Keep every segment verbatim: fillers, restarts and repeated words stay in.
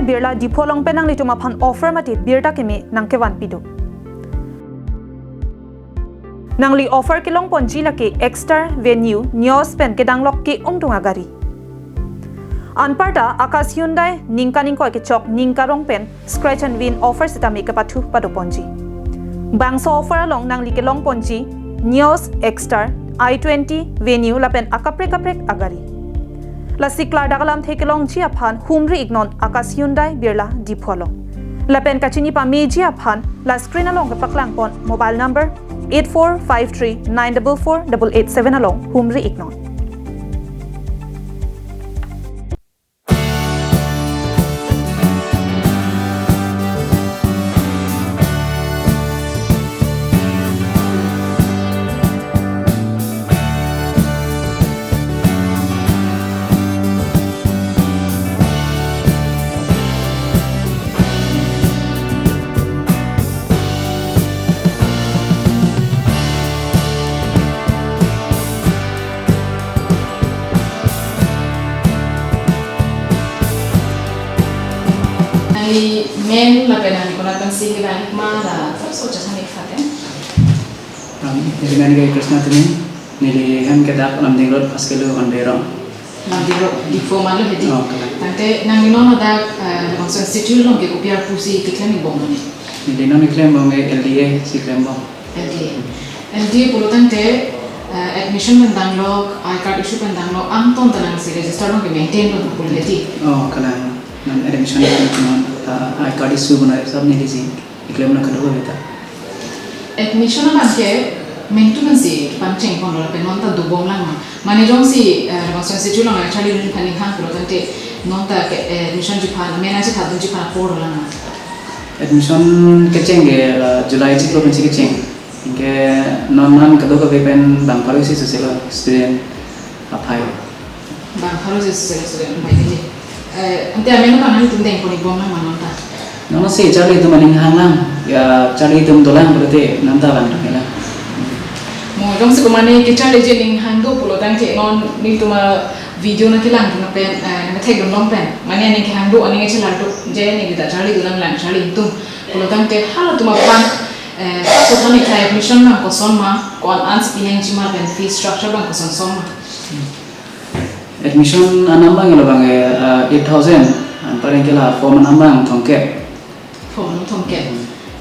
Birla Diphu along pen nanglitum aphan offer mate birta keme nangkevanpi do. Nangli offer kelongponji lake Exter, Venue, Nios pen kedanglok ke-ongdung agari. Anparta Akash Hyundai ningkan ingkoi kechok ningkarong pen scratch and win offer sitame kepathu padoponji. Bangso offer along nangli kelongponji Nios, Exter, i twenty, Venue lapen akaprek kaprek agari. Lasi klardak alamthe kelongji aphan humri iknon Akash Hyundai Birla Diphu along. Lapen kachini pameji aphan la screen along kepaklangpon mobile number eight four five three nine double four double eight seven along humri iknon. Nangli men lapen nangli konat pensi kevang ma la sabso chasam ik fate. Um, neli men ke Krishna Timung, neli hem ke dak Lumding Road, first kilo, Anberong. Lumding Road, Diphu malo hedi. Oh, kalang. Tangte nangli non dak, eh, Diphu Institute along ke kopi arpu si keklem ikbom mane? Neli non keklembom ke L D A si klembom. L D A. L D A pulo tangte, eh, admission pen danglok, I card issue pen danglok, angton ta nangsi register along ke maintain lo pulo hedi. Oh, kalang. Non admission pen non, eh, I card issue bana sab neli si. Keklem nang kadokave ta. Admission abang ke mentu pensi pangcheng ponlo lapen non ta dobom lang ma? Mane jongsi, eh, Diphu Institute along charlidun aphan ning hang pulo tangte non ta ke, eh, admission ji aphan, mena ji aphan, dun ji aphan apor lang ma? Admission kecheng ke, eh, July chiklo pensi kecheng. Anke non non kadokave pen bang pharo isi susilo student aphai. Bang pharo isi susilo student aphai dei. Eh, ante amen abang nangtum dengpon ikbom lang ma non ta? Non si charli atum aning hang lang, ya charli atum dolang berarti non ta bang dong lang. Mo jongsi komane kecharliji aning hang do pulo tangte non nelitum avideo nangkelang pen, eh, nangkethekdun long pen. Mane aning kehang do, aning chelar do, je aning ta charlidun lang lang charli atum. Pulo tangte halatum aphan, eh, ta kothan ik tha admission abang koson ma, ko-an ansi pinangji ma pen fee structure abang koson son ma? Admission anam abang lo abang, eh, eight thousand, anpareng ke la form anam abang thomkep. Form anam thomkep.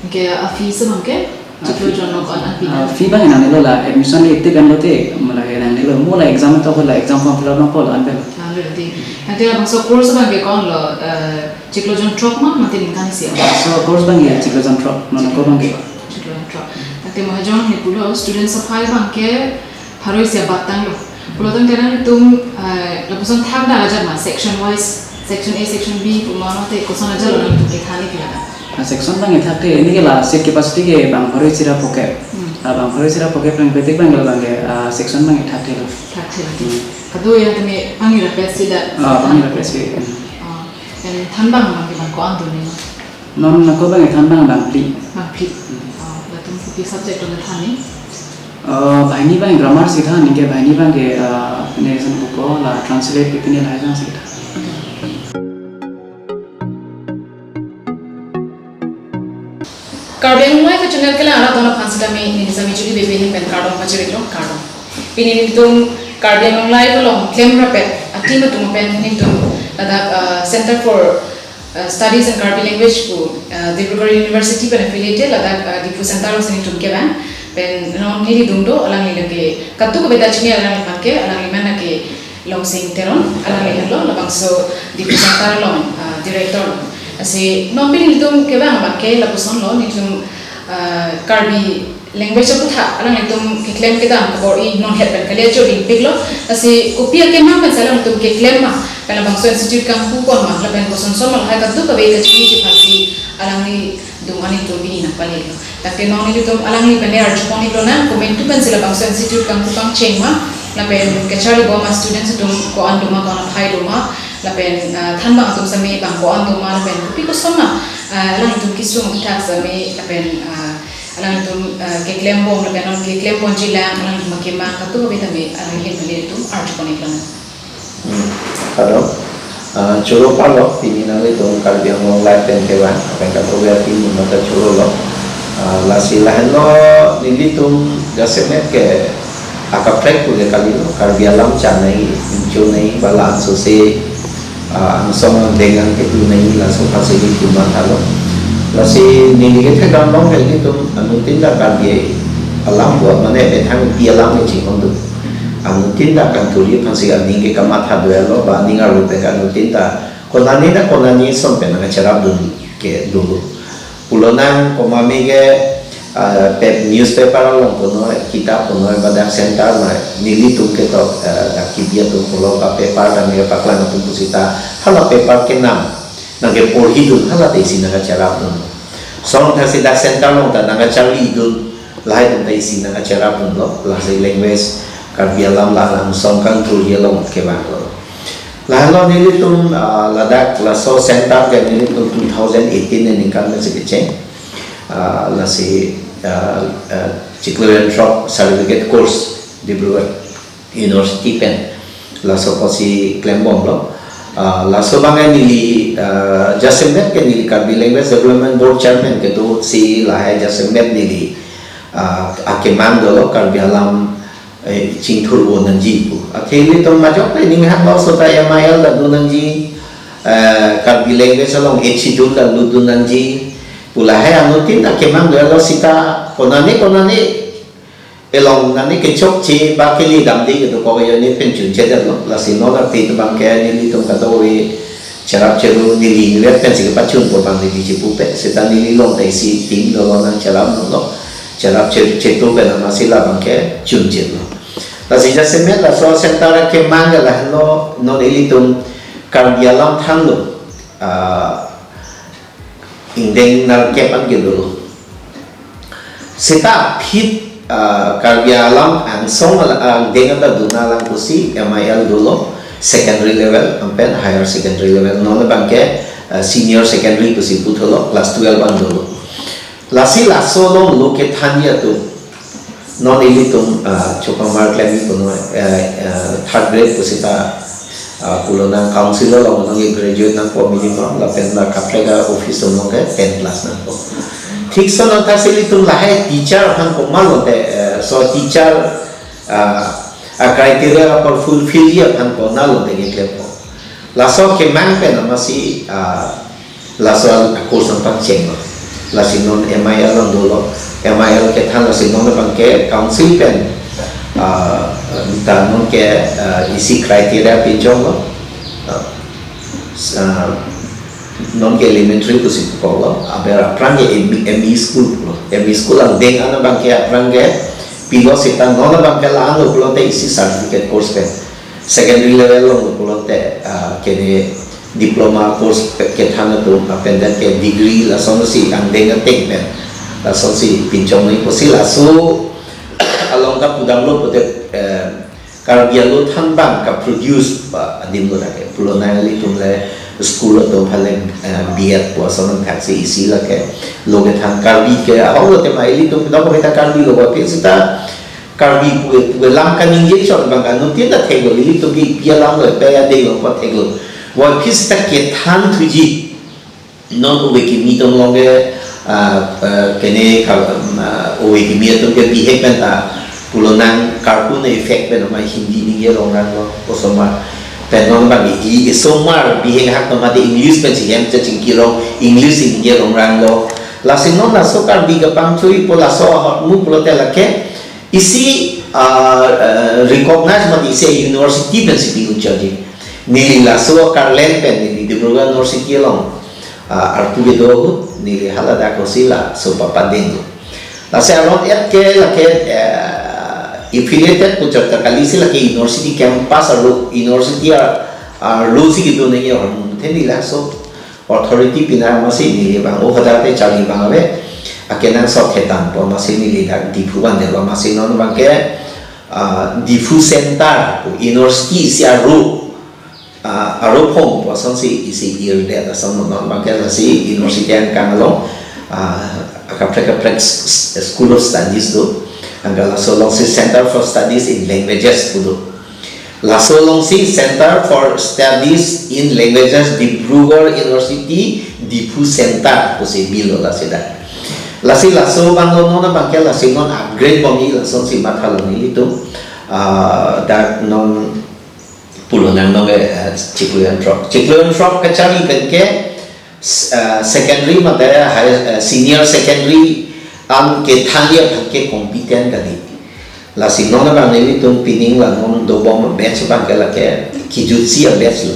Anke a fees abang ke? A chiklo fee, jon lo ko-an an pi? Ah, fee abang nangnelo la, admission le iti pen lote, mala ke nangnelo, mo la exam to ko la exam form fill up nangpo la anpe lo. Ah, lo di. Anke labangso course abang ke ko-an lo, eh, chiklo jon throk ma, mate ningkan isi? So course abang ke chiklo jon throk, non ko abang ke. Chiklo jon throk. Anke mahajong ni pulo students aphai abang ke pharo isi abat tanglo. Pulo tangte nangtum, eh, lapuson thakdak ajat ma, section wise, section A, section B, pu ma mate koson ajat lo nangtum kethan ik la? Ah, section abang ke thakte, neli ke la seat capacity ke bang pharo isi ra phokep. Hmm. Ah, bang pharo isi ra phokep nang betik abang ke la abang ke, ah, section abang ke thakte lo. Thakte lo. Hmm. Kado ya tame pangni ra pesi da. Ah, pangni ra pesi. Hmm. Ah, dan thanbang abang ke bang ko-an dun ni ma? Non ako abang thanbang bangphli. Bangphli. Hmm. Ah, latum kopi subject lo than ni? Ah, banghini abang grammar si than, anke banghini abang ke, ah, ne san ko la translate ke pine lahai abang si than. Karbi Anglong Live channel kelang arat atum aphan sitame neli Sami Judy Bebe ahin pen kardom pachiriklo, kardom. Pini nelitum Karbi Anglong Live along klem rapet a-team atum pen nelitum ladak, ah, Center for uh, Studies in Karbi Language pu, uh, Dibrugarh University pen affiliated ladak, uh, Diphu Center alongsi nelitum kevang. Pen non neli dun do, alangli lake kadokave ta chini alangliphan ke, alangli amen lake Longsing Teron, alangli henlo labangso Diphu Center along, uh, director lo. Lasi non pini nelitum kevang abang ke lapuson lo, nelitum, uh, Karbi language aputhak alanglitum keklem kedam kabor-i non het pen kali ajo dingpiklo. Lasi kopi akemang pen si alanglitum keklem ma, pen labangso institute kangpu ko-an ma, lapen koson son ma lahai kadokave kachini chiphan si alangli adung an nelitum pini nangpalelo. Tangte non nelitum alangli pen le arjupon iklo nang, komantu pensi labangso institute kangpu kangcheng ma, lapen kecharli bom ma students atum ko-an do ma, ko-an aphai do ma, lapen, ah, thanbang atum sitame bang ko-an do ma, lapen kopi koson ma, ah, alanglitum kesung aputhak sitame, lapen, ah, alangtum, eh, keklem bom lapen non keklem ponji lang, alangtum akemang kadokave tame alangli ahin pen nelitum arjupon iklo nang. Hmm. Hello. Ah, choro parlo, pini nanglitum Karbi Anglong Live pen kevang, pen kadokave atum mata chorolo. Ah, lasi lahenlo nelitum jasemet ke akaprek pu ke kalilo, Karbi alam chanei, inchonei, bala ansose, ah, angsong angdeng an ketunei, laso aphansi nelitum mathalo. Lasi neli kethekdam along ke nelitum anuttin ta Karbi alam pu mane methang pi alam ke chinghon do. Anuttin ta kangthurji aphansi aning ke kamatha do-etlo, ba aning arlo pen ke anuttin ta konane ta konane ason pen nangcherapdun ke dolo. Pulo nang komatne ke, ah, pep-, newspaper along punoi, kitap punoi, ba dak center noi, nelitum ketok, ah, dak kibi atum pulo, ba paper ta nangkepaklang atum pusita, hala paper kenam nangkeporhidun, hala ta isi nangcherapdun. Song thasi dak center along ta nangkacharlidun, lahai atum ta isi nangcherapdunlo, lasi language Karbi alam la angsong kangthurji along kevanglo. Lahenlo nelitum, ah, ladak laso center ke nelitum two thousand eighteen aningkan pensi kecheng. Ah, lasi, ah, ah, chiklo pen throk certificate course Dibrugarh University pen laso apotsi klembomlo. Ah, laso abang ke neli, ah, jasemet ke neli Karbi Language Development Board Chairman kedo si lahai jasemet neli, ah, akemang dolo Karbi alam, eh, chingthur-o nangji pu. Athe ilitum majok ta ning hanglo, seta M I L ta do nangji, eh, Karbi language along H C dun ta lutdun nangji pu lahai anuttin ta kemang dolo seta konane konane along nane kechokche ba kele damde kedo ko yo ne pen chunchedetlo, lasi non arti abang ke nelitum kadokave cherap cheru neli inutvet pensi kepachunpo abang neli chipupe, seta neli along ta isi team dolo nangcherapdunlo, cherap che-, chetu pen amatsi labang ke chunchedetlo. Lasi jasemet laso center akemang ke lahenlo, non ilitum Karbi alam thanlo, ah, ingdeng nerkep an kedo. Seta aphi, ah, Karbi alam angsong al-, angdeng ta dun alang pusi M I L dolo, secondary level, anpen higher secondary level. Non abang ke, ah, senior secondary pusi puthotlo, class twelve an dolo. Lasi laso along lo kethanji atum, non ilitum, ah, chokmar klemji punoi, eh, eh, third grade pusita, ah, pulo nang council along nangke graduate nangpo minimum, lapen la kaprek a-office along ke ten plus nangpo. Thik ason thasi ilitum lahai teacher aphan komatlo te, eh, so teacher, ah, a-criteria apor fulfillji aphan konatlo te keklempo. Laso akemang pen amatsi, ah, laso a-course nangpachenglo. Lasi non M I L along dolo. M I L kethan lasi non abang ke council pen, ah, ta non ke, ah, isi criteria pinchonglo. Ah, s-, ah, non ke elementary pusi pukoklo. Aber aphrang ke M E, M E school lo. M E school angdeng an abang ke aphrang ke pilo seta non abang ke la-anlo pulote isi certificate course pen. Secondary level along pulote, ah, kene diploma course pe-, kethan atum, ah, pen dak ke degree lasonsi angdeng ateng pen lasonsi pinchong nangji pusi laso along ta pudamlo pute, eh, Karbi alo thanbang kaproduce ba adim lo lake. Pulo nang ilitum le school atum aphan le, eh, B Ed pu ason thaksi isi lake lo kethan Karbi ke ahok lo tema ilitum kedam kita Karbi lo ba pi sita Karbi puve, puve lam kaningje chot abang ke anuttin ta theklo, ilitum ke pi alam lo, pe adeng lo, pa theklo. Puvoiphit seta kethan thuji. Non ove kimi atum along ke, ah, ah, kene ka, ah, ove kimi atum ke bihek pen ta, pulo nang cartoon effect pen ama Hindi ningje longranglo, osomar. Pen non abang i, osomar bihek hak atum mate English pensi hem chechingki rong, English ningje longranglo. Lasi non laso Karbi kapangchoi pu laso ahormu pulote lake, isi, ah, ah, recognize mati isi university pensi pi-unchotji. Neli laso Karlen pen neli Dibrugarh University along, ah, arpu kedo ahut neli hala dak kosi laso papadenglo. Lasi aron et ke lake, eh, affiliated pu chot ta kalisi lake university campus arlo university ar-, arlosi kedo nangji ahormu the neli laso authority pinang amatsi neli abang, o hadak te charli abang ave, akenangsot thetan pu amatsi neli dak Diphu vandetlo amatsi non abang ke, ah, Diphu Center pu university isi aro, ah, aro phong pu asonsi isi irdet ason non abang ke lasi university angkang along, ah, kaprek kaprek s-, s-, School of Studies do, angkang laso alongsi Center for Studies in Languages pu do. Laso alongsi Center for Studies in Languages, Dibrugarh University, Diphu Center pusi bilo lasi dak. Lasi laso abang lo non abang ke lasi non upgrade bomji lasonsi matha lo nelitum. Ah, dak non pulo nang non ke, eh, chiklo jon throk. Chiklo jon throk kacharli pen ke, s-, eh, secondary mate high, eh, senior secondary an kethangji aphan ke competent kali. Lasi non abang nelitum pining la non dobom batch abang ke lake kijutsi a-batch lo.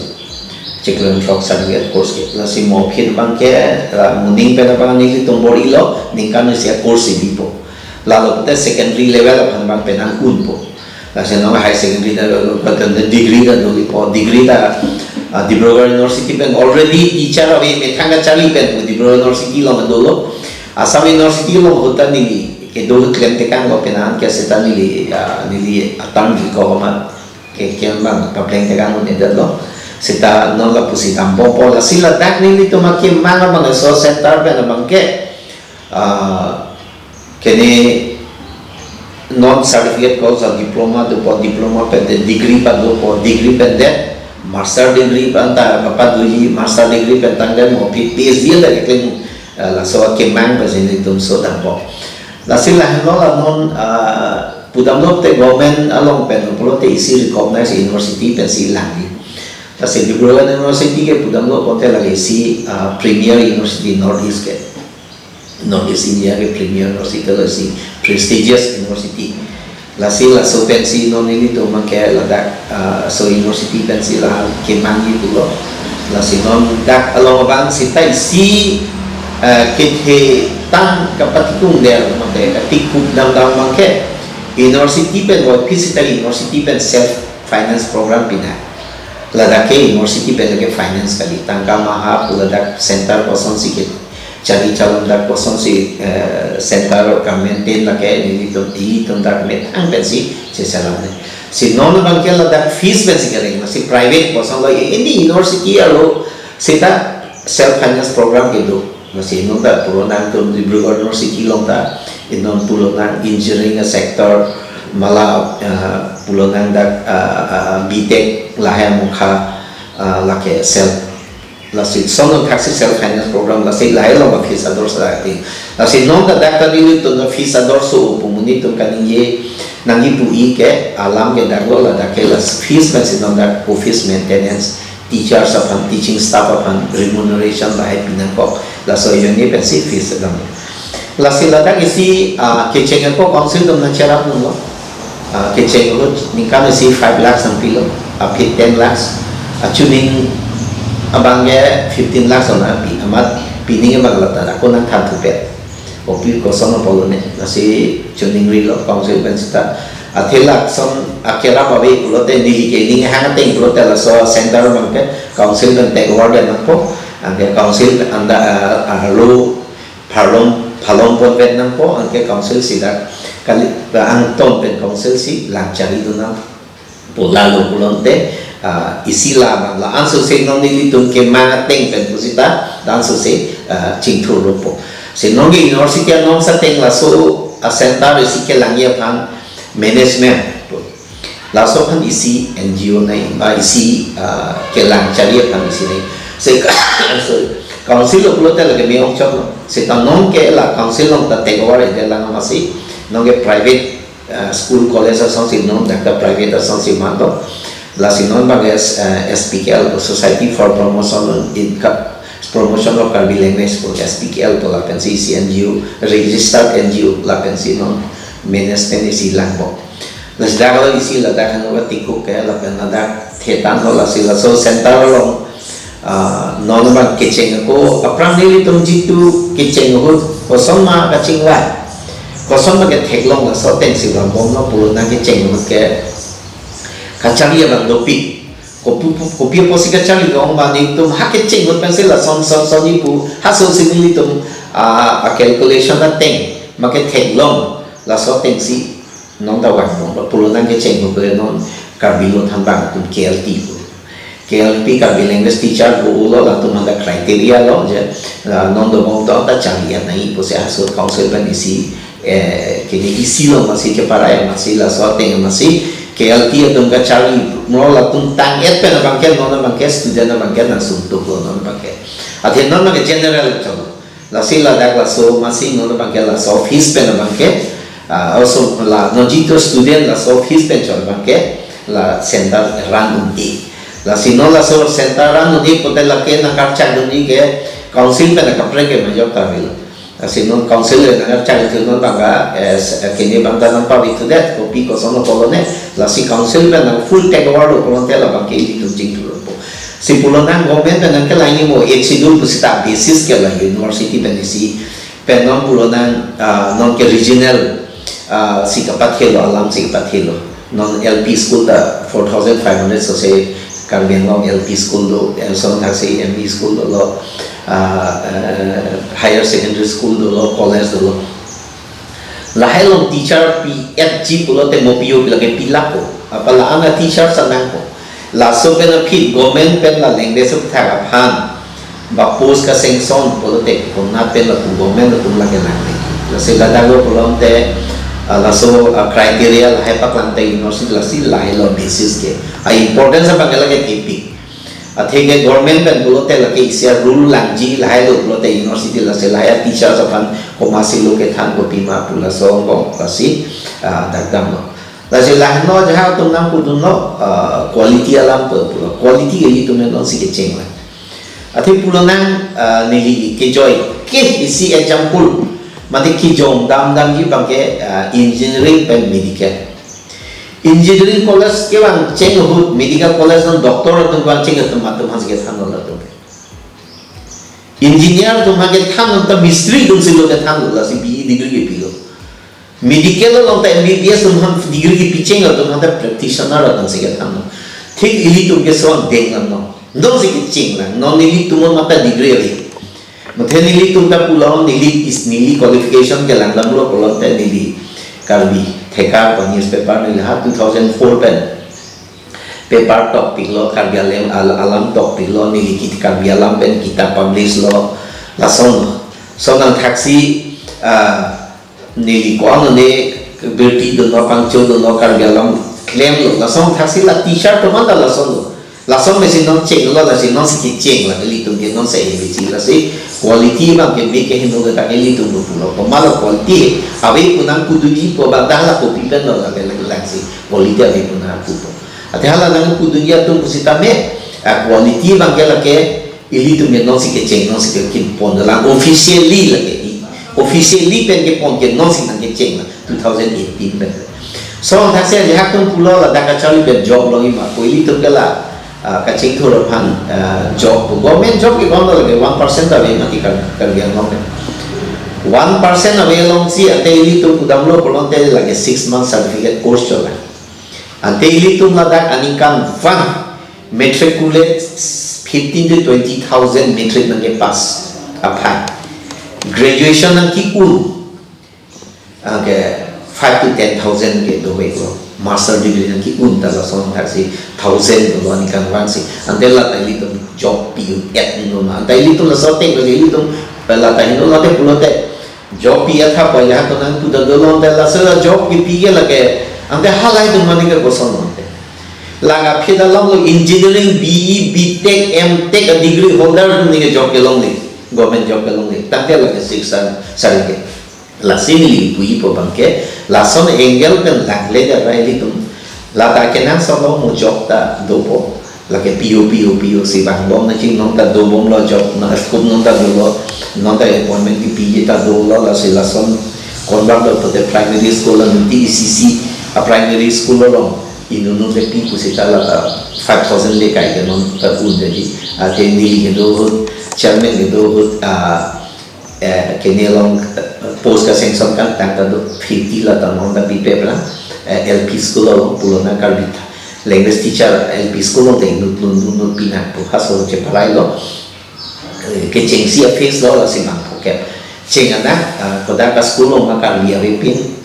Chiklo jon throk certificate course ke. Lasi mo aphi abang ke, la moning pen abang nelitum bor-ilo, ningkan isi a-course si bipo. Lalo pute secondary level aphan abang penang unpo. Lasi non high secondary ta, ta, ta, degree ta dolipo, degree ta, ah, Dibrugarh University pen already teacher ave methang kacharli pen pu Dibrugarh University along dolo. Assam University along ahut ta neli kedo ahut klem tekang lo penang ke seta neli, ah, neli a-term ke ko ma ke kembang papleng tekang lo nedet lo. Seta non lapusi dampo po lasi ladak nelitum akemang abang so center pen abang ke, ah, kene non certificate course a diploma dopo, diploma pen te degree pa dopo, degree pen te master degree pen ta kapadoji, master degree pen tangte mo P-, PhD ta keklem, eh, laso akemang pensi nelitum so dampo. Lasi lahenlo la non, ah, pudamlo te government along pen pulote isi recognize university pensi langji. Lasi Dibrugarh University ke pudamlo pote lake isi, ah, premier university North East ke. North East India ke premier university lo isi prestigious university. Lasi laso pensi non nelitum abang ke ladak, ah, so university pensi la kemangji pulo. Lasi non dak along abang seta isi, ah, kethe tang kapatikung der mate katikuk damdam abang ke university pen voiphit seta university pen self finance program pina. Ladak ke university pen lake finance kali, tangka maha pu ladak center kosonsi ke chari chalon dak kosonsi, eh, center ka-maintain lake nelitum, nelitum dak methang pensi chechalam ne. Si non abang ke ladak fees pensi kereng, si private koson lo, any university alo seta self finance program kedo. Lasi non ta pulo nang tum Dibrugarh University along ta, non pulo nang engineering sector, mala, eh, pulo nang dak, eh, eh, B Tech lahai amokha, eh, lake self. Lasi son thaksi self finance program lasi lahai along fees ador sa ti. Lasi non ta dak ta nelitum fees ador so pu monit atum kaningje nangji pu-i ke alam ke dak lo ladak ke la fees pensi non dak office maintenance, teachers aphan, teaching staff aphan remuneration lahai pinangkok, laso ajoine pensi fees dam. Lasi ladak isi, ah, kecheng ako council atum nangcherap dunlo. Ah, kecheng ahut ningkan isi five lakhs nangpilo, aphi ten lakhs, achuning abang ke fifteen lakhs nangpi, amat pining abang lata ako nangthan thupet. Kopi koson apot lo ne, lasi chuning rilo council pen seta. Athe lason akerap ave pulote neli ke ning hang ateng pulote laso center abang ke council pen take over det nangpo. Anke council anda, ah, ah, ro phalom, phalom pon vet nangpo, anke council si dak kali, angton pen council si lang chari dun nang. Pu lalo pulote, ah, isi la abang la ansose non nelitum kemang ateng pen pu seta, la ansose, ah, chingthur ropo. Si non ke university anom sa ateng laso a-center isi kelangji aphan management pu. Laso aphan isi N G O nai, ba isi, ah, kelang chari aphan isi nai. Si ka-, sorry, council lo pulote lake me-ong chot lo. Seta non ke la council along ta take over ide lang amatsi, non ke private, ah, school college asonsi non dak ta private asonsi mato. Lasi non bang S, eh, S P K L pu, Society for Promotion in Ka-, Promotion of Karbi Language pu, S P K L pu lapensi isi N G O, registered N G O lapensi non management isi langpo. Lasi dak lo isi ladak hanu ka tikuk ke lapen ladak thetan lo lasi laso center along, ah, non abang kecheng ako, aphrang nelitum jitu kecheng ahut koson ma kachingvai, koson ma ketheklong laso atengsi vangbomlo pulo nang kecheng ahut ke kacharli abang dopik. Kopu-, kopi apotsi kacharli ke-ong ma nelitum ha kecheng ahut pensi lason son son ipu, ha sonsi nelitum, ah, a-calculation ateng ma ketheklong laso atengsi non ta vangbomlo pulo nang kecheng ahut ke non Karbi Lothan Bang atum K L T pu. K L T Karbi Language Teacher pu ulo latum anda criteria lo je, ah, non dobom to ta charli nai pusi aso council pen isi, eh, kini isi lo amatsi cheparai amatsi laso ateng amatsi, K L T atum kacharli, mo latum tang-et pen abangke, non abangke student abangke nang sungtuk lo non abangke. Athe non abangke general chong. Lasi ladak laso masi non abangke laso office pen abangke, ah, also la non jito student laso office pen chon abangke la center run un-e. Lasi non laso center run un-e pote lake nang karchak dun-e ke council pen kaprek ke majok ta avelo. Lasi non council le nang karchak dun non abangke, eh, s-, eh, kene abangke nang pavi tu det, kopi koson lo kolone, lasi council pen nang full take over lo kolon te labangke ilitum chingthurpo. Si pulo nang government pen nang ke laini mo eighth schedule pusita basis ke la university pen isi pen non pulo nang, ah, non ke regional, ah, si kapathelo, alam si kapathelo. Non L P school ta four thousand five hundred so se Karbi Anglong L P school do, elson thaksi M E school dolo, ah, eh, higher secondary school dolo, college dolo. Lahai along teacher pi-etji pulote mo pi-o pi lake pi lapo. Apa la-an a teacher sa nangpo. Laso pen aphi government pen la language aphuthak aphan ba post ka-sanction pulote konat pen lapu government latum lake nangji. Lasi ladak lo pulote, ah, laso, ah, criteria lahai paklang te university lasi lahai lo basis ke. A importance abangke lake thepik. Athe ke government pen pulote lake isi a rule langji lahai lo pulote university lasi lahai a teachers aphan komatsi lo kethan kopima pu laso angbong lasi, ah, dak damlo. Lasi lahai no ajahak atum nang pudunlo, ah, quality alam pu pulo. Quality ke ilitum non si kecheng lang. Athe pulo nang, ah, neli kejoi ke isi example. Mate kejong dam damji abangke, ah, engineering pen medical. Engineering college kevang cheng ahut, medical college non doctor atum kevang cheng atum atum aphan si kethan lo latum. Engineer atum aphan kethan lo ta mistri atum si lo kethan lo, lasi B E degree kepilo. Medical along ta M B B S atum aphan degree kepi cheng atum aphan ta practitioner atum si kethan lo. Thik ilitum ke son deng lang no. Non si kecheng lang, non ilitum mata degree ave. Mate nelitum ta pulo neli is neli qualification kelang damlo pulote neli Karbi Thekar pen newspaper neli ha two thousand four pen paper tokpiklo, Karbi Alem al-, alam tokpiklo, neli kit Karbi alam pen kitab publish lo, lason. Sonang thaksi, ah, neli ko-an ne birti dunlo, pangcho dunlo, Karbi alam klemlo, lason thaksi la teacher atum anta lason lo. Lason mesi non cheng lo, lasi non si kecheng lang, ilitum ke non si A B C, lasi quality abangke me kehingno ke ta ilitum lo pulo. Komat lo quality, ave pu nang pudunji pu abang dak la kopi pen lo lake lang si quality ave pu nang pupo. Athe hala nang pudunji atum pusitame, ah, quality abangke lake ilitum ke non si kecheng, non si kekin pon lang officially lake i. Officially pen kepon ke non si nang kecheng lang two thousand eighteen pen. So, thaksi ajahak atum pulo ladak kacharli pen job longji ma, pu ilitum ke la, ah, kachingthur aphan, ah, job pu. Government job ke kono lake one percent ave mati Kar-, Karbi Anglong pen. One percent ave alongsi ante ilitum pudamlo pulote lake six month certificate course cholang. Ante ilitum ladak aningkanvang matriculate fifteen to twenty thousand matric nangkepass aphan. Graduation nangke-un, ah, ke five to ten thousand ke dovek lo. Master degree nangke-un ta lason thaksi thousand lo aningkanvang si. Ante la ta ilitum job pi-un-et ni lo ma. Ante ilitum laso atheng lo ilitum la ta hingno lake pulote job pi-et tha pu ajahak atum nang puta dolonte laso la job kepi ke lake. Ante halahai atum mane ke koson lo ante. Lake aphi ta long lo engineering B E, B Tech, M Tech a degree holder atum ni ke job kelongle. Government job kelongle. Tangte lake six sar, sar ke. Lasi neli puji pu abangke, lason angle pen langle ke rai ilitum. La ta kenangsot lo mo job ta dopo. Lake pi-o, pi-o, pi-o si vangbom nangji non ta dobomlo job, na scope non ta dolo, non ta appointment kepiji ta dolo, lasi lason konbang do pote primary school la nuti E C C a primary school along inut non le pi pusita la ta five thousand le kai ke non ta un de ji. Athe neli kedo ahut, chairman kedo ahut, ah, eh, kene along, eh, post ka-sanction kangtang ta do fifty la ta non ta pipe plang, eh, L P school along pulo nang Karbi language teacher L P school along ta inut lun lun lun pinang pu haso cheparai lo, eh, kechengsi a-face lo lasi bang pocket. Cheng ana, ah, kodak a-school along ma Karbi avepin,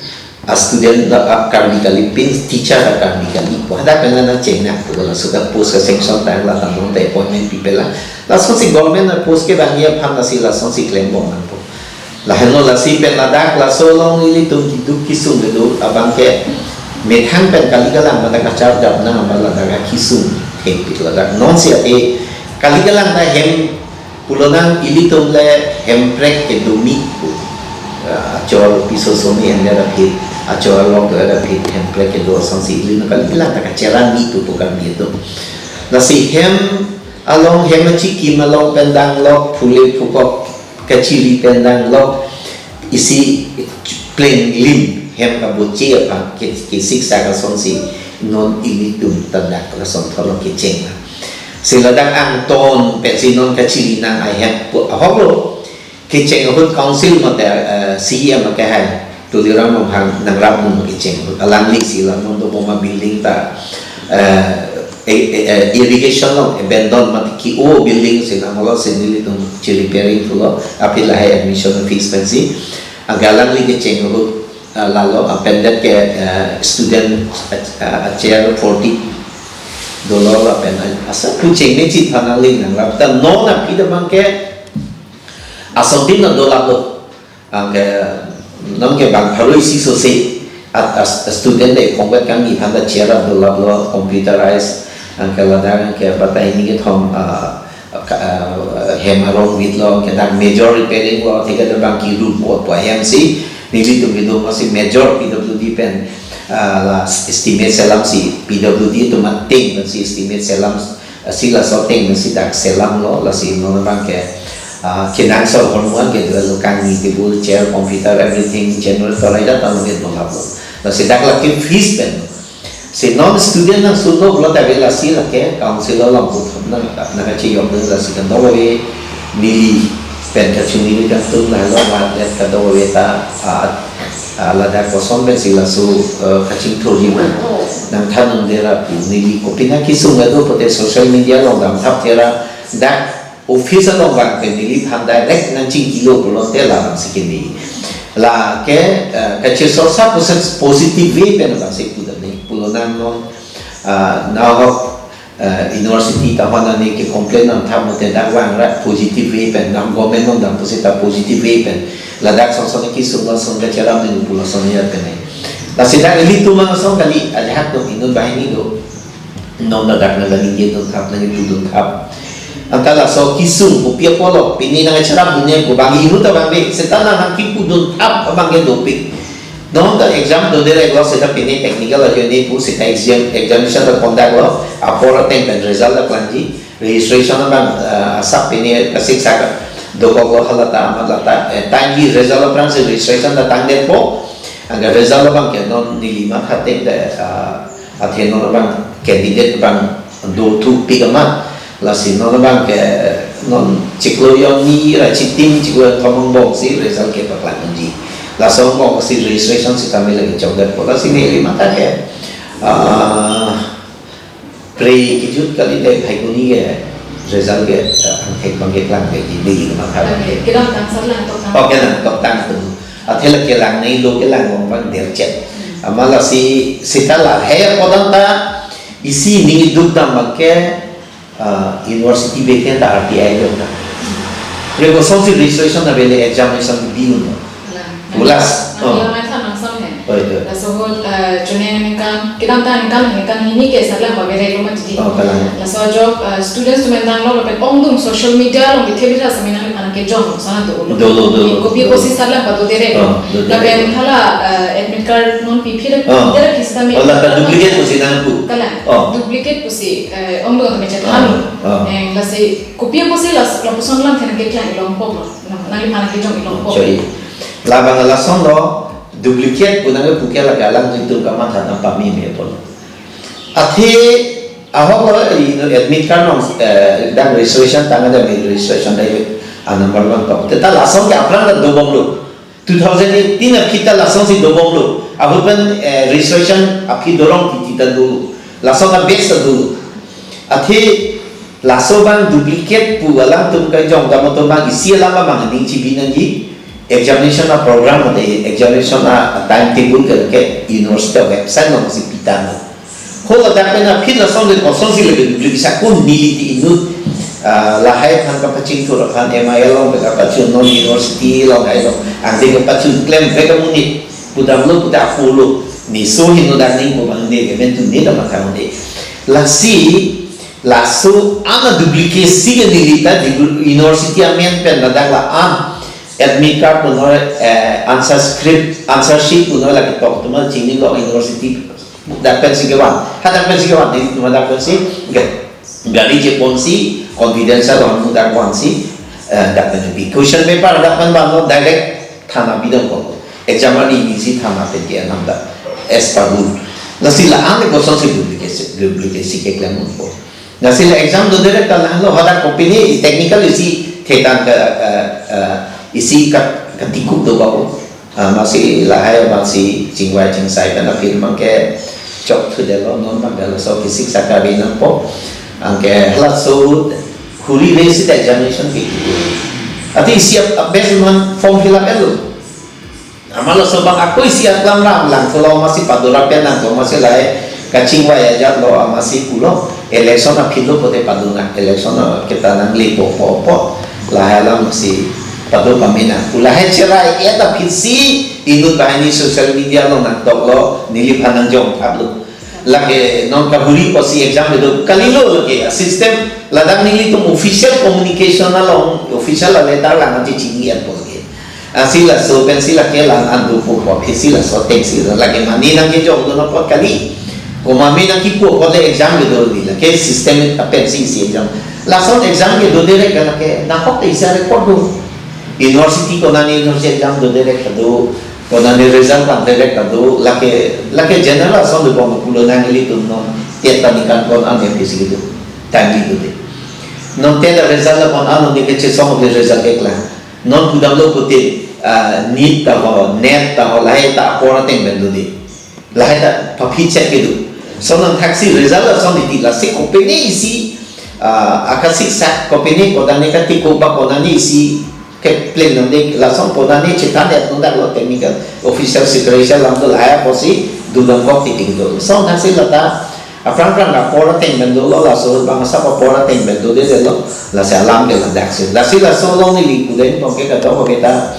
a-student la, ah, Karbi kalipin, teacher la Karbi kali. Hadak pen nang cheng nangpo, laso ta post ka-sanction tang la ta non ta appointment pipe la. Lasonsi government a-post kevangji aphan lasi lasonsi klembom nangpo. Lahenlo lasi pen ladak laso along ilitum keduk kesung kedo abangke Methang pen kali kalang mata kacharjap nang amat ladak akisung thengpik ladak. Non si ate kali kalang ta hem pulo nang ilitum le hemprek kedo mi pu. Ah, achor piso soni ende dapit, achor along do dapit hemprek kedo asonsi ili nang kali kalang ta kacheran mi pu pu kami itu. Lasi hem along hem achikim along pen danglok phule phukok kachiri pen danglok isi pleng lim hem kaboche aphan ke, kesik sa kasonsi non ilitum ta dak lason thorlo kecheng. Si ladak angton pensi non kachiri nang ahem pu ahok lo. Kecheng ahut council mate, eh, C E M ke hai Tuliram Ronghang nangrap nung kecheng ahut. Alangli si la non dobom abuilding ta, eh, eh, eh, eh, irrigation along abandon mate ke-o building si nang holo si nelitum chi repairing thulo, aphi lahai admission fees pensi. Anke alangli kecheng ahut, eh, lalo appended ke, eh, student, eh, eh, chair forty dolo lapen, eh, asa kucheng ne chit phanangling nangrap ta non aphi ta abang ke asontin na dolap lo. Anke non ke bang pharo isi sose at as student de kongwet kami aphan ta chair up dolap lo, computerize. Anke ladak anke batai ni kethom, ah, ka-, ah, hem arong vit lo, anke dak major repairing lo, thik ate abang ke room po po hem si nelitum kedo masi major P W D pen, ah, la estimate selam si P W D atum ateng pensi estimate selam si laso ateng si dak selam lo, lasi non abang ke, ah, kenangsot ahormu an ke dolo, kangni, table, chair, computer, everything, generator, ladak ta non ke dolap lo. Lasi dak lake fees pen lo. Si non student nang suno pulo ta ave, lasi lake council along puthot nang nang kachiyok nang, lasi kadokave neli pen kachini neli kangtung lahelo, mat let kadokave ta, ah, ah, ladak koson pensi laso, eh, kachingthurji ma nangthan nang dera pu, neli kopi nang kesung ado pote social media along damthap thera, dak office along vang pen neliphan direct nangchingkilo pulote labang si kini. Lake, eh, kachisorsa pusat positive way pen abang si pudam ni. Pulo nang non, ah, nahok, eh, university ta hona ni ke complain nangthap mate dak vangra positive way pen, nang government nang dam pusita positive way pen. Ladak son son kesung lason kacheram ni pulo son ya pen ni. Lasi dak ilitum ason kali ajahak do, inut banghini do. Non ladak nang kali dia dun thap, nang itu dun thap. Anta laso kesung kopi apotlo, pini nang acharam dunia ko bang inut ta bang be, seta nang haki pu dun thap abang ke dopik. Non ta exam do direct lo, seta pini technical ajo ni pu, seta exam, examination ta conduct lo, apor ateng pen result ta klangji, registration abang, eh, asap pini asik sak dokok lo, hala ta amat lata, eh, tangji result aphrang si registration ta tangdetpo, anke result abang ke non neli matha ateng ta, eh, athe non abang candidate abang do thupik amat, lasi non abang ke non chiklo jon ni ra chitim chiklo jon thom angbong si result kepaklang nangji. Laso angbong si registration sitame lake chokdetpo, lasi neli matha ke, ah, pre kejut kali te Phaikuni ke result ke, ah, angthek abang keklang ke di neli matha ke. Kedamtang sar lang toktang. Oh, kedam toktang tu. Athe lake lang nangji lo, kelang angbong abang derchet. Hmm. Amat lasi seta lahai apot an ta isi ning iduk dam abang ke, ah, university vacant ta R T I lo ta. Re kosonsi registration ave le examination bi un lo. Kalang. Ulas. Nang Oh. Kalang mai than nang sam he. Oh, itu. Laso ahut, eh, chune ningkan, kedamtang ningkan, ningkan hini ke sar lang pavere lo mati. Oh, kalang. Laso ajok, eh, students atum pen dang lo lapen ongdung social media along bithe bitha sami nangliphan kejong sana do lo. Dolo, dolo. Kopi Dolo. Kopi sar lang pado dere. Oh, do dere. Lapen hala, eh, admit card non pi phi Oh. dere phi sitame. Oh, lata duplicate pusi nangpu. Kalang. Oh. Duplicate pusi, eh, ongdung tame chethan. Oh, oh. Eh, lasi kopi pusi las, lapuson lam thena keklang ilong pok lo. Nang, nangliphan kejong ilong pok. Choi. Labang lason lo, duplicate pu nangkepu ke lake alanglitum kamatha nang pameme apotlo. Athe ahok lo, ino admit card along, eh, dak registration tang ada, registration dak a number one top. Seta lason ke aphrang ta dobom lo. Two thousand eighteen aphi ta lasonsi dobom lo. Ahut pen, eh, registration aphi dorong titi ta dolo. Lason ta best ta dolo. Athe laso abang duplicate pu alangtum kejong dam atum abang isi alam abang ning chibi nangji. Examination a program mate examination a timetable ke, ke university website alongsi pitang lo. Ho ladak pen aphi lason le kosonsi lake duplicate, bisa ko neli ti inut, ah, lahai aphan kapachingthur aphan M I L along kapachun, non university along hai along angdeng kapachun klemvek amonit pudam lo, puta apo lo. Ni so heno dak ning ko bang ne ke men tu ne da matha ne. Lasi, laso an a duplicacy ke neli ta di university amen pen ladak la an admit card punoi, eh, answer script, answer sheet punoi lake tok tuma chinilo university dak pensi kevan. Hadak pensi kevan, neli tuma dak pensi ke. Gari cheponsi, confidential along dak vansi, eh, dak pen pi. Question paper dak pen vanlo direct thana bidang ko. Exam arni nisi thana pen ke anam dak as per rule. Lasi la an kosonsi duplicacy, duplicacy keklem ko. Lasi la exam do direct ta lahenlo, hadak kopine technical isi thetan ka, ka, ka, isi ka, katikup do ba ko. Ah, amatsi lahai amatsi chingvai chingsai pen aphi abang ke chok thudetlo, non abang ke laso physics akari nangpo. Anke halaso huri re sita examination ke. Athe isi ap, ap best man form fill up etlo. Amat laso abang ako isi aklam ram langthulo, amatsi padora pen nangpo, amatsi lahai kachingvai ajatlo, amatsi pulo. Election aphi lo pote padona, election a kita nanglepo po po. Lahai alamsi pado pamena. Lahai cherai-et aphisi inut banghini social media along nangtoklo, neliphan nangjong thaplo. Lake non kahuri pusi exam kedo kalilo lake system ladak nelitum official communication along official a letter lang aji chini-et po lake. Lasi laso pensi lake lang an dopo po aphisi laso atengsi lake mane nangkejok dun apot kali. Komat me nangkipu apot le exam kedo di lake system apensi isi exam. Lason exam kedo direct lake nahok te isi record do. University konane university exam do direct do. Konane result an direct do. Lake, lake general ason dobom pulo nang ilitum non. Tiap ta ningkan ko-an aphisi kedo. Time di do de. Non tiap ta result la ko-an non de kechesong de result keklang. Non pudamlo pute, ah, NEET ta ho, NET ta ho, lahai ta apor ateng pen do de. Lahai ta paphi check kedo. Lason an thaksi result lason di lasi kopine isi, ah, akasiksak kopine konane katiko ba konane isi kepleng nang de lason konane chethan-et nang daklo technical officer secretary alam do lahai apotsi dodam kok titing do. Lason thaksi lata aphrang phrang apor ateng pen dolo, laso abang asap apor ateng pen do de delo, lasi alam ke ladaksi. Lasi laso along neli pudun pon ke kadokave ta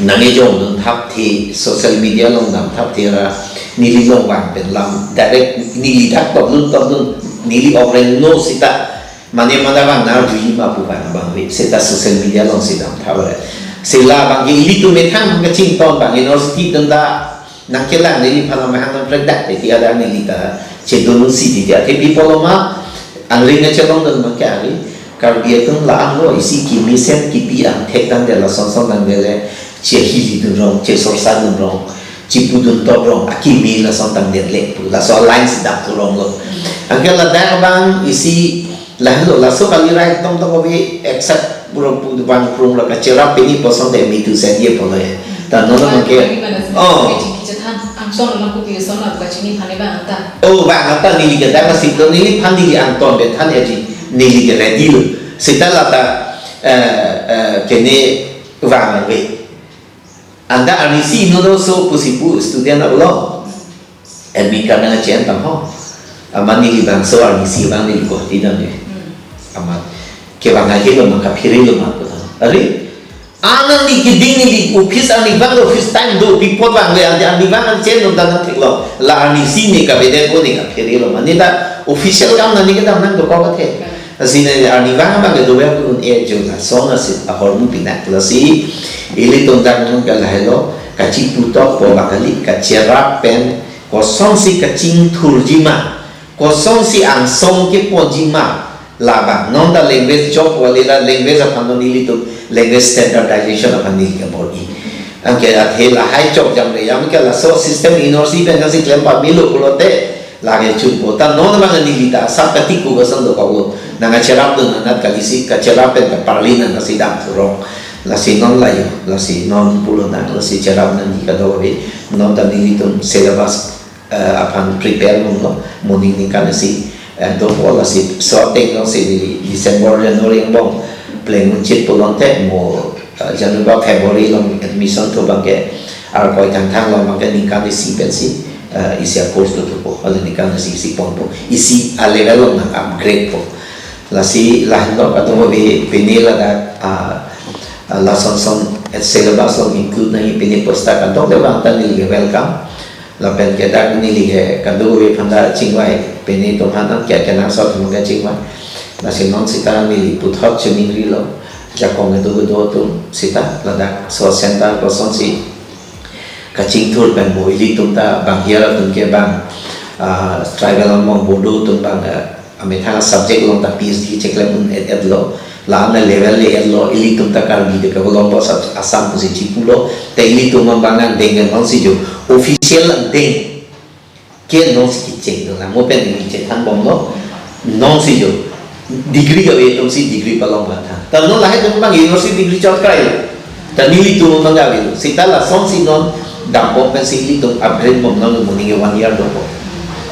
nangkejok dun thapthe, social media along dam thapthe ra, neli along vang pen lam, direct neli dak top dun top dun, neli already know sita, mane mane vang na arjuji ma pu vang abang ve, sita social media alongsi dam thap re. Sila abang ke ilitum methang kachington abang university dun ta, nangkelang neliphan amahang nangprek dak te ti ada neli ta chedun si ti ti athe pi pulo ma, angring kachelong dun abang ke ari, Karbi atum la-an lo isi kimi sen kipi angthek tangdet lason son tangdet le, chehili dun rong, chesorsa dun rong, chipu dun top rong, akimi lason tangdet le pu, laso line si dap tu rong lo. Anke ladak abang isi lahenlo, laso kali right tong tong kopi except pura pu bang prung la kacherap pini poson de mi tu sen ye polo ye. Ta non abang ke. Lagi mana sih? Oh. Kaji kecethan, angson lo kopi son lo kachini phane bang anta. Oh, bang anta neli ke dang si to neliphan neli angton bethan ya ji. Neli ke ready lo. Sita lata, eh, eh, kene vang ve. Anta arnisi inut do so pusi pu student ablo. Admit card nangche-en tang ho. Amat neli bangso arnisi abang neli Guwahati dam ne. Amat kevang ahelo ma kaphere lo ma ko tang. Are, an neli keding neli office arni vang office time do pi apot vang le ante arni vang an chen dun ta nangthik lo. La arnisi ne kavedet ko ne kaphere lo ma. Ne ta official kam nangli kedam nangdokok athe. Lasi ne arni vang abang kedo vang un-e jo lason asi ahormu pinak lasi ilitum dang nung ke lahelo kachipu tok po abang kali kacherap pen kosonsi kachingthurji ma, kosonsi angsong keponji ma, labang non ta language job wali la language aphan non ilitum language standardization aphan neli kebor-i. Anke athe lahai chok jam re yam ke laso system inorsi pen kasi klem pamelo pulote lake chunpo ta non abang neli ta sap katiko kason dokok lo. Nangkacherap dun anat kalisi kacherap pen kaparli nangkasi dam thurong. Lasi non layo, lasi non pulo nang, lasi cherap nangji kadokave, non ta nelitum syllabus, eh, aphan prepare dun lo, mo ning ningkan si, eh, dopo lasi so ateng lo si December, January angbong pleng unchit pulote mo, eh, January ba February along admission thu abang ke, arkoi thangthang along abang ke ningkan isi pensi, eh, isi a course do thupo, ale ningkan isi isi ponpo, isi a level along nang-upgrade po. Lasi lahenlo kadokave pini ladak, ah, ah, lason son et syllabus along include nangji pini posta kadokave abang ta neli welcome. Lapen ke dak neli ke kadokave aphan ta chingvai, pini atum aphan ta ke kenangsot atum ke chingvai. Lasi non sita neli puthot chiningrilo, ajakong kedo kedo atum sita ladak so center kosonsi kachingthur pen mo, ilitum ta bang hiar atum ke bang, ah, tribal among Bodo atum bang, ah, amethang subject along ta P H D cheklem un-et-etlo, la-an level le-etlo, ilitum ta Karbi de ke holong bo sab Assam pusi chipulo, te ilitum abang angdeng ke non si jo official angdeng ke non si kicheng do la, mo pen neli chethan bomlo, non si jo degree kave atum si degree palong ba tha. Ta non lahai atum bang university degree chot krai. Ta nelitum abang kave. Sita lasonsi non dambom pensi ilitum upgrade bom non mo ning one year do bom.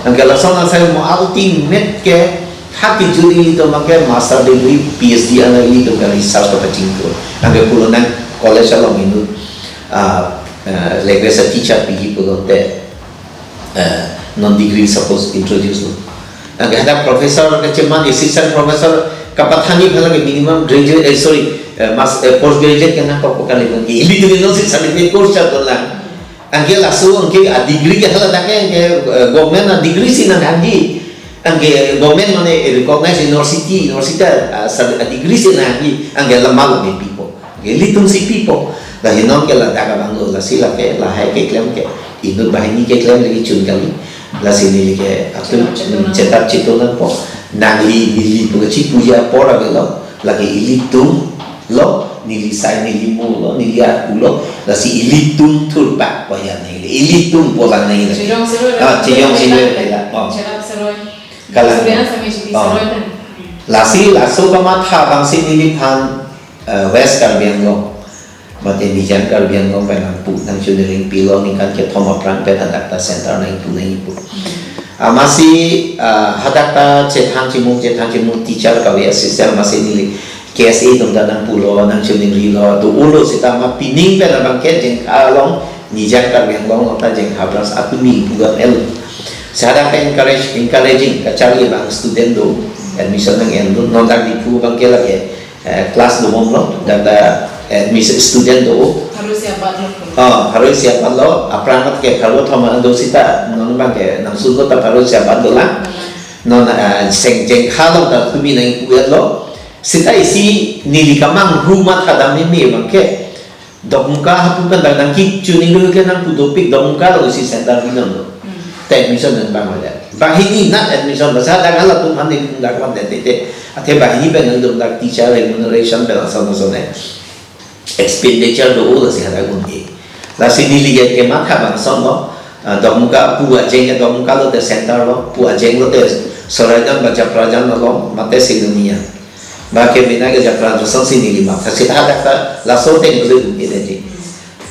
Anke lason asai mo ultimate ke thak kejut ilitum abang ke master degree, P H D ana ilitum ke research kapachingthur. Anke pulo nang college along inut, ah, ah, language teacher piji pulote, eh, non degree suppose introduce lo. Anke hadak professor kecheman, assistant professor kapathanji aphan lake minimum graduate, eh, sorry, eh, mas-, eh, post graduate ke nangkok kali lagi. Ilitum non si certificate course chot dolang. Anke laso anke a degree ke hala dak ke, eh, government a degree si nanghangji. Anke government mane recognize university, university a, a degree si nanghangji. Anke lama lo me pipo. Anke ilitum si pipo. Lahi non ke ladak abang lo, lasi lake lahai keklem ke inut banghini keklem lagi chun kali. Lasi neli ke atum chetap chetu nangpo. Nangli neli pu kachipuji apor avelo. Lake ilitum lo, neli sai neli mo lo, neli aku lo, lasi ilitum thurpak paya neli, ilitum polang neli. Chejong seroi. Ah, chejong seroi neli la. Oh. Cherap seroi. Kalang. Surya sami chiti Oh. Seroi pen. Lasi laso kamatha abang si neliphan, eh, West Karbi Anglong. Mate Nijang Karbi Anglong pen nangpu nangchuningri pilo ningkan kethom aphrang pen hadak ta center nangpu nangpu. Amatsi, ah, hadak ta chethang chimung chethang chimung teacher kave assistant amatsi neli K S A atum ta nangpulo nangchuningrilo to ulo sita ma pining pen abang ke Jengkha along Nijang Karbi Anglong along ta Jengkha branch atum ni puga el. Sita hadak ta encourage, encouraging kacharli abang student do admission nang-en do non dak Diphu abang ke lake eh, class do bomlo, dak ta, eh, admission student do. Harus siap banget lo. Oh, harus siap banget lo. Aphrang ke harus thoma do sita, non abang ke nangsun lo ta harus siap banget dolang. Non, eh, seng Jengkha along ta tumi nangpu-etlo. Sita isi neli kamanghu matha dam meme abang ke. Dokmoka hapu pen dak nangkichuningri ke nangpu dopik Dokmoka lo si center binong lo. Hmm. Te admission nang bang aja. Banghini nat admission basa dak halatum aphan neli dak wan te te. Athe banghini pen nangtum dak teacher remuneration pen ason ason ne. Expenditure do lasi hadak un-e. Lasi neli ke kematha bang ason lo. Ah, Dokmoka pu ajeng ke Dokmoka lo te center lo. Pu ajeng lo te Soraijan ba Japrajan lo mate Sidonia. Ba ke bina ke Japra kosonsi neli matha sita hadak ta laso ateng beli bumi tadi.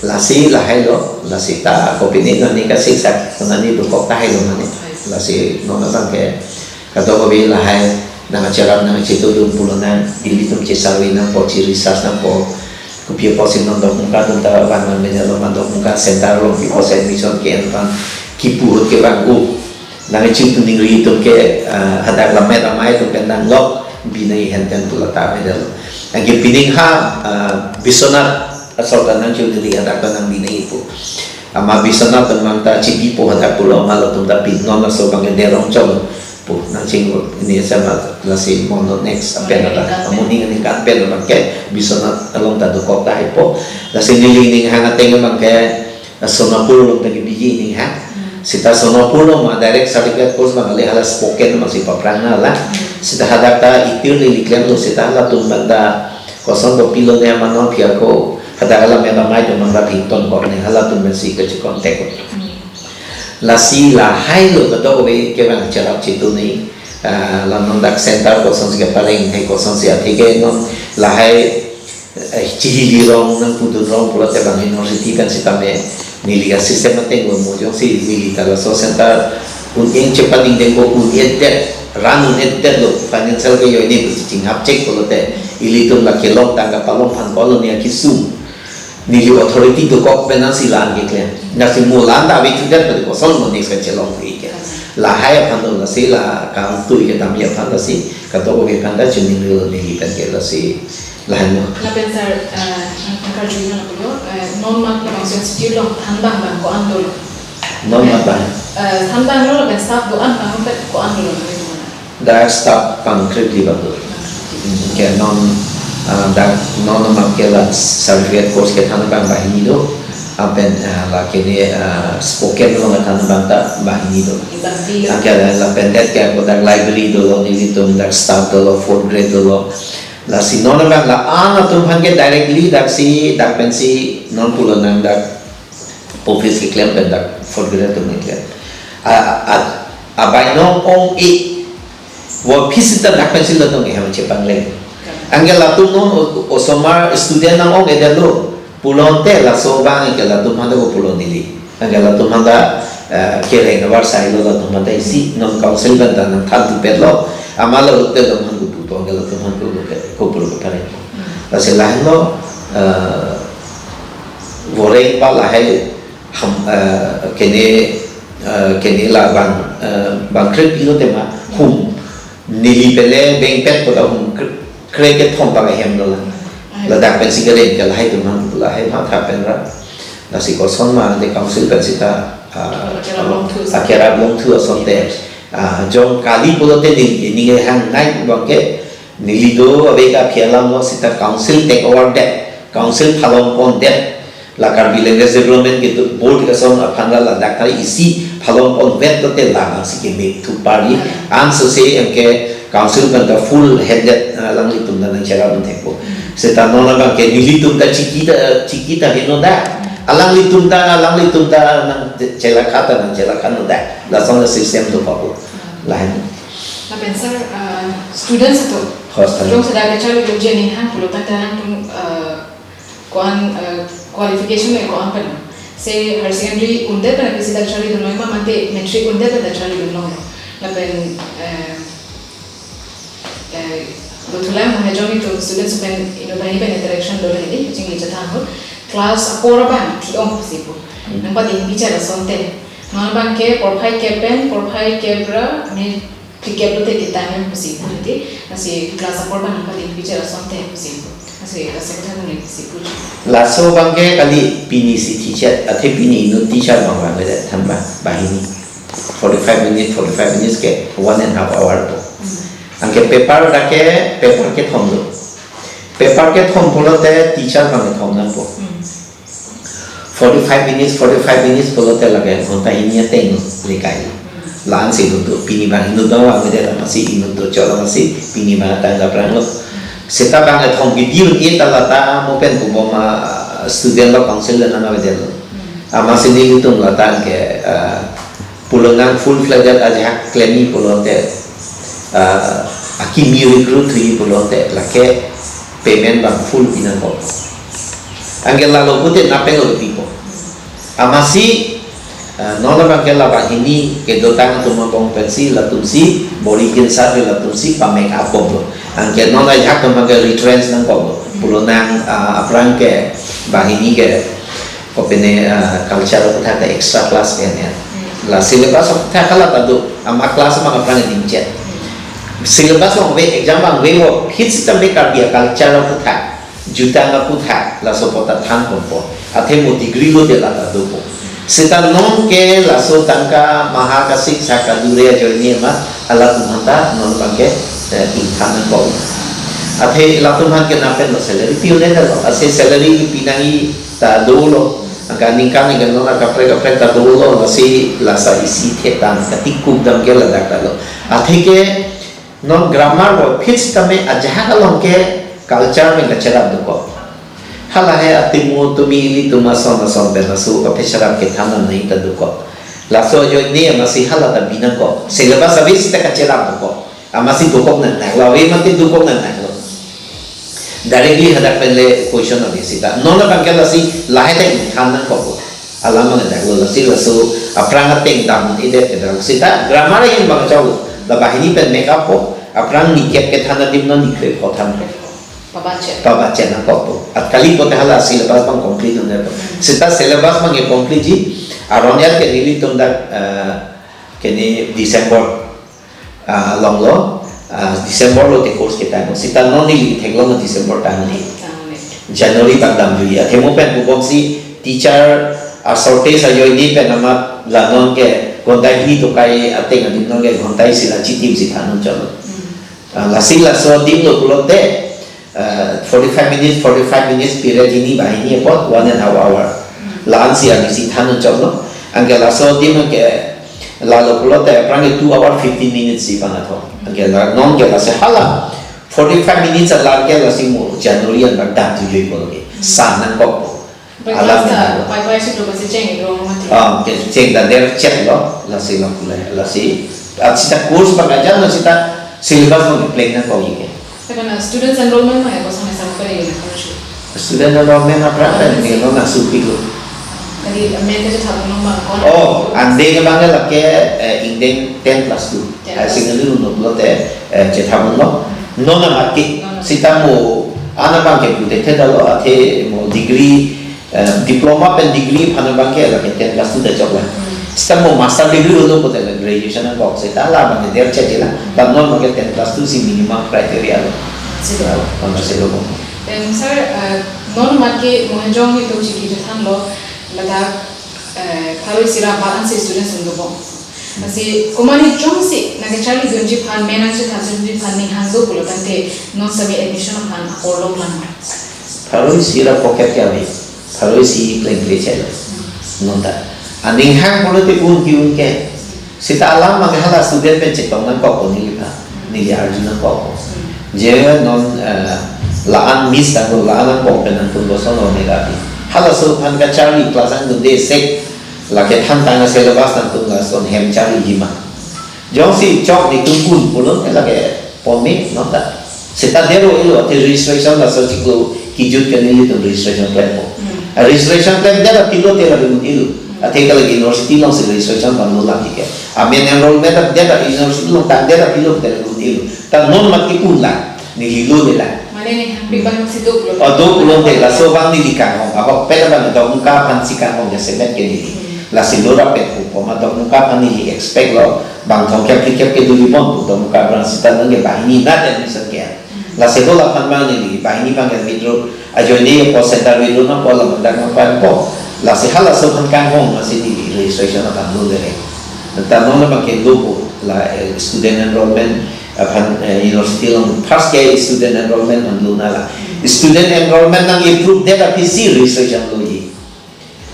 Lasi lahai lo, lasi ta kopine nani kasiksak nani dokok tahai lo mane. Lasi non abang ke kadokave lahai nangcherap nangchetu atum pulo nang ilitum che-survey nangpo che-research nangpo. Kopi apotsi non Dokmoka atum ta van nang mene lo ma Dokmoka center lo pi apotsi admission ke-en abang kipu ahut ke bang u. Nangchiningri atum ke, ah, hadak lammet amei atum pen nanglok binai henten pulo ta medal. Anke pining ha, ah, Biswanath asor ta nangchiningri hadak ta nangbinai pu. Ama Biswanath atum abang ta chibipo hadak pulo ama latum ta pin non laso abang ke derong chong pu nangching ini sama lasi mono next apen ta amoning aningkan pen abang ke Biswanath along ta dokok tahai po. Lasi neli ning hang ateng abang ke Sonapur along ta kebiji ning ha. Hmm. Sita Sonapur along ma direct certificate course abang le hala spoken ma si paphrang na la. Hmm. Sita hadak ta itir neli klemlo sita halatum abang ta koson dopilo ne ma non phiya ko hadak hala me amei atum abang ta phinton kok ne halatum abang si kachi contact. Hmm. Lasi lahai lo kadokave ke abang cherap chetu ne. Ah, la non dak center kosonsi kepareng ne kosonsi athe ke non lahai eh, chihili rong nangpudun rong pulote bang university pen sitame neli ka system ateng lo mo jongsi neli ta laso center un-eng chepaning dengko un-edet ran un-edet lo financial ke yo ini pusi chinghap chek pulote ilitum la kelong tang kapalong aphan ko lo ni akisung neli authority dokok pen nangsi la-an keklem nangsi mo la-an ta ave chudet pati koson mo next kachelong ke lahai aphan lo lasi la kangtui ke damji aphan lasi kadokave aphan ta chiningrilo neli pen ke lasi Lahenlo. Lapen sir, eh, nang karju nang pulo, eh, non mat labangso institute along thanbang bang ko-an dolo? Non mata. Eh, than abang lo lapen staff do-an abang pet ko-an dolo nangli do mana? Dak staff pangkrep di abang do. Hmm, ke non, ah, dak non amat ke la certificate course kethan abang banghini do. Lapen, ah, la kene, ah, spoken along kethan abang ta banghini do. Ibang di. Anke la, lapen det ke ako dak library dolo, nelitum dak staff dolo, fourth grade dolo. Lasi non abang la-an atum aphan ke directly daksi, dak pensi non pulo nang dak office keklem pen dak fourth grade atum keklem. A, a, a, abai non ong-e. Wo phisi ta dak pensi latum ke hem chepangleng. Anke latum non o, osomar student nang ong-edetlo. Pulote laso abang ke latum aphan ta ko pulo neli. Anke latum aphan ta, eh, kereng abar sai lo latum aphan ta isi non council pen ta nangthan tu pet lo. Amat lo te latum aphan ko pupo, anke latum aphan ko pulo ke, ko pulo ke pare. Lasi lahenlo, eh, voreng pa lahai ham, eh, kene, eh, kene la bang, eh, bangkrep pilo tema hum neli pele bengpet ko ta hum kre-, kre kethom pa hem lo la. Ladak pensi keren ke lahai atum aphan lahai matha pen ra. Lasi koson ma de council pensi ta, ah, akerap longthu, akerap longthu asonte. Ah, jong kali pulote neli, neli hang nai abang ke neli do ave ke aphi alam lo seta council take over det, council phalong pondet, la Karbi Language Development ke do board ke ason aphan ra ladak ta isi phalong ponvet lote la nangsi keme thu pari, anso se anke council pen ta full handed, ah, alanglitum ta nangcherap thekpo. Seta non abang ke nelitum ta chiki ta, chiki ta heno da. Alanglitum ta, alanglitum ta nangchelakha ta nangchelakha no da. Lason la system do papo. Lahen. Lapen sir, uh, students atum. Hostel. Jongsi dak charlidunji aning hang pulo tangte nangtum, uh, ko-an, uh, qualification le ko-an pen. Se higher secondary un'edet pen ke si dak charlidunlo ma mate matric un'edet pen dak charlidunlo. Lapen, uh, eh, lo thulang mo hajong itum students pen ino banghini pen interaction dolo hedi, kachingki chethan ahut. Class apor abang ke-ong pusi pu. Hmm. Nangpadi bichar asonte. Non abang ke porphai kep pen, porphai kep ra, ne phlikep lote ketang pusi pu hedi. Lasi class apor abang nangpadi bichar asonte pusi pu. Lasi class secretary ne pusi pu. Laso abang ke kali pini si teacher, athe pini inut teacher abang abang le than abang, banghini. Forty-five minutes, forty-five minutes ke one and half hour po. Hmm. Anke paper dak ke, paper kethom do. Paper kethom pulote teacher abang kethom nangpo. Hmm. Forty-five minutes, forty-five minutes pulote lake ghonta hini ateng lekai. Hmm. La-an si do, pini abang inut abang abang le amatsi inut do chot amatsi pini abang tang daprang lo. Seta abang kethom ke dun-e ta lata mo pen pubom a student lo council le nang avedetlo. Hmm. Amatsi nelitum lata ke, ah, pulo nang full fledged ajahak klemji pulote, ah, akimi recruit thuji pulote, lake payment abang full pi nangkok. Anke lalo pute napeng lo pipo. Amatsi, ah, non abang ke la banghini kedotang atum abang pensi, latumsi, bori kinsa latumsi, pa make up bomlo. Anke non ajahak atum abang ke retrench nangkoklo. Pulo nang, ah, aphrang ke, banghini ke, kopine, ah, culture aputhak ta extra class pen ya. Hmm. La syllabus aputhak hala ta do, ama class abang aphrang dingchet. Hmm. Syllabus abang ave, exam abang ave wo, phit sitame Karbi a culture aputhak, jutang aputhak, laso apot ta than ponpo. Athe mo degree lote la ta dopo. Seta non ke laso tangka maha kasik sa kadure ajoine ma, halatum aphan ta non abang ke, eh, ingthan nangpo. Athe latum aphan ke napeng lo salary pi un-edetlo, ase salary pi nangji ta dolo. Anke aningkan aningkan non akaprek kaprek ta dolo, lasi lasa isi thetan katikuk dam ke ladak ta lo. Athe ke non grammar lo phit sitame ajahak along ke culture pen kacherap dokok. Hala he atimu tumi ilitum ason ason pen laso kapherap kethan nangji ta dokok. Laso ajoine amatsi hala ta bi nangkok. Syllabus ave seta kacherap dokok. Amatsi dokok nangdaklo, ave mate dokok nangdaklo. Directly hadak pen le question ave seta. Non abang ke lasi lahai ta ingthan nangkok. Alam abang daklo lasi laso aphrang ateng dam-edet ke dak seta. Grammar ahin abang chau. La banghini pen make up po. Aphrang ni kep kethan adim non ni kre pho than po. Pabachet. Pabachet nangkok po. At kali pote hala syllabus abang complete un-e po. Seta syllabus abang ke complete ji. Aron ya ke nelitum dak, eh, kene December ah, along lo, ah, December lote course ketang. Seta non neli theklong December tang ni. Tang ni. January abang damjui. Athema pen pubomsi teacher a shortage ajoine pen amat La non ke ghonta hini tokai ateng adim non ke ghonta isi la chitim si than un chotlo. Hmm. Ah, lasi laso adim lo pulote, ah, forty-five minutes, forty-five minutes period hini banghini apot one and half hour. Hmm. La-an si arni si than un chotlo. Anke laso adim ke lalo pulote aphrang ke two hour fifteen minutes si bang atho. Anke la non ke lasi hala forty-five minutes alar ke lasi mo January an bak dam tu jui pulo ke. Hmm. Sa nangkok po. Breakfast alam ta, pai pai si do kasi cheng do mati. Ah, ke cheng ta der chet lo, lasi lo pule, lasi. At sita course bang aja, na sita syllabus bang pleng nangkok ke. Tapi na students enrollment ma ya, kosong ya sama kali ya, kosong. Student enrollment apa apa, ni lo na supi lo. Kali, main ke chetha nong bang kon. Oh, ande ke bang lake, eh, ingdeng ten plus two. Ten plus two. Ai single lo no lo te, eh, chetha lo. Non na mati, non na. Sita mo, ana bang ke pute the dalo, athe mo degree, eh, diploma pen degree aphan bang ke lake ten plus two ta chok la. Hmm. Sita mo master degree lo pute la graduation nangkok sita la bang ke der chet la. Hmm. Bang non bang ke ten plus two si minimum criteria lo. Silo. Ah, bang silo bang. Then sir, uh, non mat ke Mohejong ni to chiki chethan lo ladak, eh, pharo isi ra bat an si students un dobom. Lasi komat ni jongsi nangkecharli dunji aphan, main nangchethan dunji aphan ning hang do pulo tangte non sami admission aphan apor lo lang. Pharo isi ra pocket ke ave. Pharo isi pleng pleng chelo. Non ta. Aning hang pulote un ki un ke. Sita alam mang hala student pen chetong nangkok ko neli pha. Neli arju nangkok ko. Je non, eh, la-an miss ta ko, la-an nangkok pen nangtum ko sono ne dati. Halaso aphan kacharli class angdunde sek lake than tang syllabus nangtum lason hem charliji ma. Jongsi chok netum kun pulo lake pome non ta. Sita dero ilo athe registration laso chiklo kijut ke nelitum registration klem po. Hmm. A registration klem dera pilo te lake un ilo. Hmm. Athe ke lake university along si registration bang lo lake ke. Amen enrollment dera university along ta dera pilo te lake un ilo. Ta non mati un la. Neli lo le la. Mane ni hang big bang si do pulo. Oh, do pulo te laso bang neli kanghong. Ahok pet bang Dokmoka aphan si kanghong ya semet ke neli. Hmm. Lasi lo ra pet pu poma Dokmoka aphan neli expect lo. Bang thongkep phlikep ke duli bon pu Dokmoka bang sita nang ke banghini nat admission ke. Hmm. Lasi ho la aphan bang neli banghini bang ke withdraw. Ajoine po center withdraw nangpo la mandang nangpan po. Lasi halaso aphan kanghong lasi neli registration aphan lo le re. Ta non bang ke lo po la, eh, student enrollment aphan, eh, university along first ke student enrollment aphan lo na la. Student enrollment nang approve det aphi si registration loji.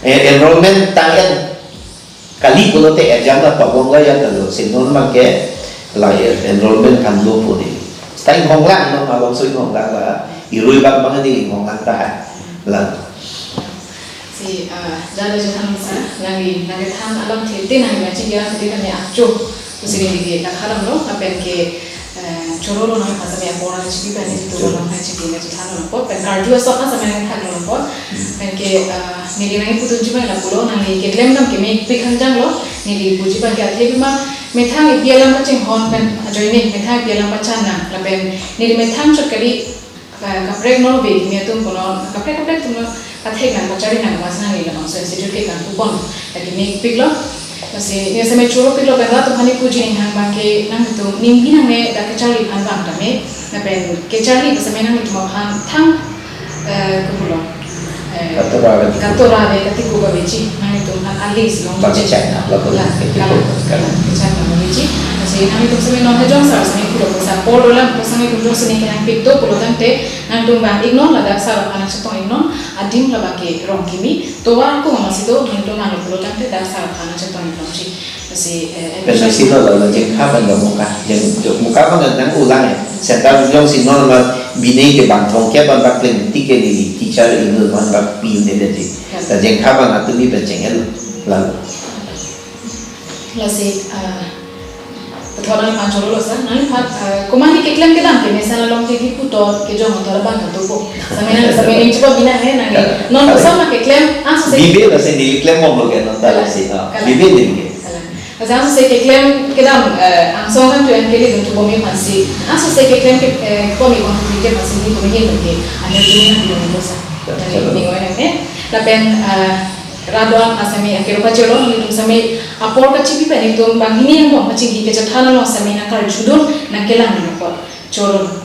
Eh, enrollment tang en kali pulote exam ta tobong la ya ta lo. Si non bang ke la, eh, enrollment aphan lo po neli. Sita inghong lang non along so inghong lang la. Irui bang bang neli inghong lang ta hai. La. Si, ah, jalo je than sa, nangli, nangli than alam thete nangli machine ya thete nangli acho. Pusi neli ke ta khalam lo, lapen ke, eh, choro lo nangli pha sami apor nangli chipi pen neli to lo nangli chipi nangli than lo po, pen karju asok na sami nangli than lo po, pen ke, eh, neli nangli pudunji ma la pulo, nangli keklem dam ke mepik hangjang lo, neli puji bang ke athe ma, methang ipi alam kachinghon pen ajoine, methang ipi alam kachan nang, lapen neli methang chot kali, Ka-, kaprek non ave kimi atum kono, kaprek kaprek atum non athek nang kachari nang mas nangli labangso institute ke kan kupon lagi mepik lo. Lasi ne sami choro pik lo pen rat aphan neli puji ning hang bang ke nangtum ning binong ne dak kacharli aphan bang tame. Lapen kacharli pu sami nangtum aphan thang, eh, kupulo. Eh, katora ave. Katora ave, katiko ave ji. Nangtum aphan alis long bang je. Kachai na, lapu la, kachai na. La, la, kachai na ave ji. Lasi nangtum sami non Hejong sar sami pulo pusa por dolam pusa nangtum jongsi ning kenangpik do pulo tangte nangtum bang iknon ladak sar aphan nangchetong iknon adim labang ke rong kimi tovar ko mama si do nangtum nang pulo tangte dak sar aphan nangchetong iknon ji. Lasi, eh, pen lasi lo la, la Jengkha pen Dokmoka, Jeng, Dokmoka pen nang ulang eh. Center jongsi non ma bini ke bang thongkep pen bak pleng ti ke neli teacher inut pen bak pi ne de ti. Ya. La Jengkha pen atumi pen cheng-el lalu. Lasi, ah, Pathor nangphan choro lo sir, nangphan, eh, komat ni keklem kedam ke mesen along ke kipu tor kejong tor abang katupo. Sami nang, sami ning chupo binong he nang. Non kosam ma keklem, ah, so se. Bibe lasi neli klem bom lo ke non ta lasi, ah. Kalang. Bibe neli ke. Kalang. Lasi ah, so se keklem kedam, eh, angsong kan tu yang keli dun chupo mi phansi. Ah, so se keklem ke, eh, ko mi kon tu ke phansi ni ko mi hin ke. Ane tu ni na dun ko sa. Ya, nang chalo. Ni ko nang ne. Lapen, eh, Radon asami akero pachelo nangtum sami apor kachipi pen nangtum banghini angbong pachingki kechethan along sami nangkarjudun nangkelang nangkot choro.